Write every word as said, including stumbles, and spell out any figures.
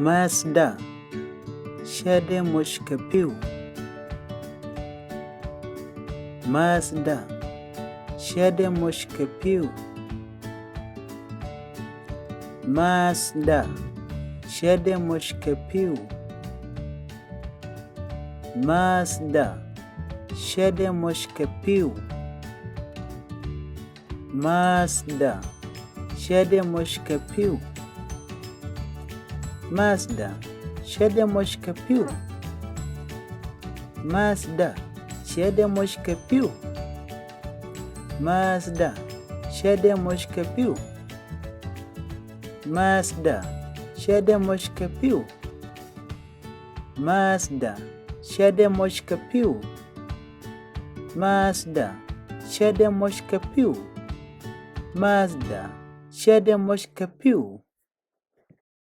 Mathda, cɛ dee moc kɛ pi̱w. Mathda, cɛ dee moc kɛ pi̱w. Mathda, cɛ dee moc kɛ pi̱w. Mathda, cɛ dee moc kɛ pi̱w. Mathda, cɛ dee moc kɛ pi̱w. Mathda, cɛ dee moc kɛ pi̱w. Mathda, cɛ dee moc kɛ pi̱w. Mathda, cɛ dee moc kɛ pi̱w. Mathda, cɛ dee moc kɛ pi̱w. Mathda, cɛ dee moc kɛ pi̱w. Mathda, cɛ dee moc kɛ pi̱w. Mathda, cɛ dee moc kɛ pi̱w.